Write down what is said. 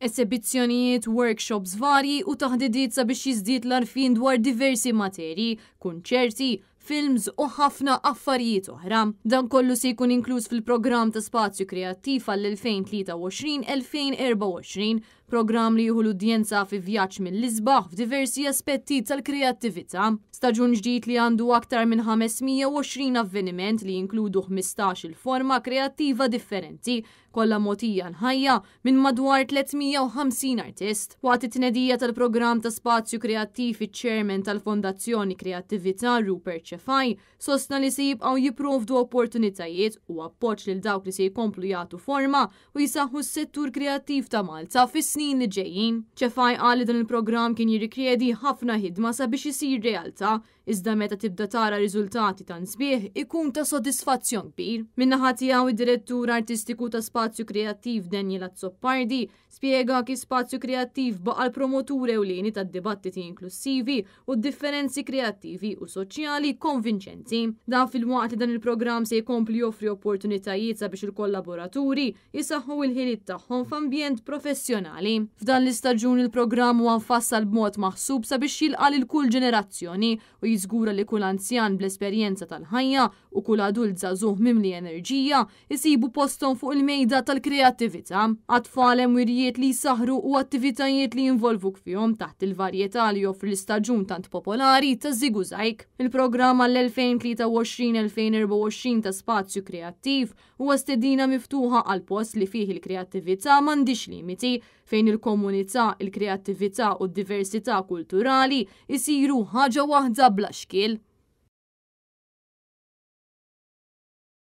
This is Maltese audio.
Esebizzjonijiet, workshops varji u taħdidiet sabiex jiżdied l-għarfien dwar diversi materji, kunċerti, films u ħafna affarijiet oħra. Dan kollu se jkun inkluż fil-programm ta' Spazju Kreattiv għall-2023-2024, programm li jieħu l-udjenza fi vjaġġ mill-isbaħ f'diversi aspetti tal-kreattività. Staġun ġdid li għandu aktar minn 520 avveniment li jinkludu 15-il forma kreattiva differenti, kollha mogħtija l-ħajja minn madwar 350 artist. Waqt it-tnedija tal-programm ta' Spazju Kreattiv iċ-Chairman tal-Fondazzjoni Kreattività Rupert Cefai sostna li se jibqgħu jipprovdu opportunitajiet u appoġġ lil dawk li se jkomplu jagħtu forma u jsaħħu s-settur kreattiv ta' Malta fis-snin li ġejjin. Cefai qal li dan il-programm kien jirrikjedi ħafna ħidma sabiex isir realtà Iżda meta tibda tara riżultati tant sbieħ ikun ta' sodisfazzjon kbir. Min-naħa tiegħu id-Direttur Artistiku ta' Spazju Kreattiv Daniel Azzopardi spjega kif Spazju Kreattiv baqa' l-promotur ewlieni tad-dibattiti inklussivi u d-differenzi kreattivi u soċjali konvinċenti. Dan filwaqt li dan il-programm se jkompli joffri opportunitajiet sabiex il-kollaboraturi jsaħħu l-ħiliet tagħhom f'ambjent professjonali. F'dan l-istaġun il-programm huwa mfassal b'mod maħsub sabiex jilqa' lil kull ġenerazzjoni u jiżgura li kull anzjan bl-esperjenza tal-ħajja u kull adult żagħżugħ mimli enerġija jsibu posthom fuq il-mejda tal-kreattività. Għat-tfal hemm wirjiet li jsaħħru u attivitajiet li jinvolvuk fihom taħt il-varjetà li joffri l-istaġun tant popolari ta' Żigużajg. Il-programm għall-2023-2024 ta' Spazju Kreattiv Huwa stedina miftuħa għal post li fih il-kreattività m'għandhiex limiti, fejn il-komunità, il-kreattività u d-diversità kulturali jsiru ħaġa waħda bla xkiel.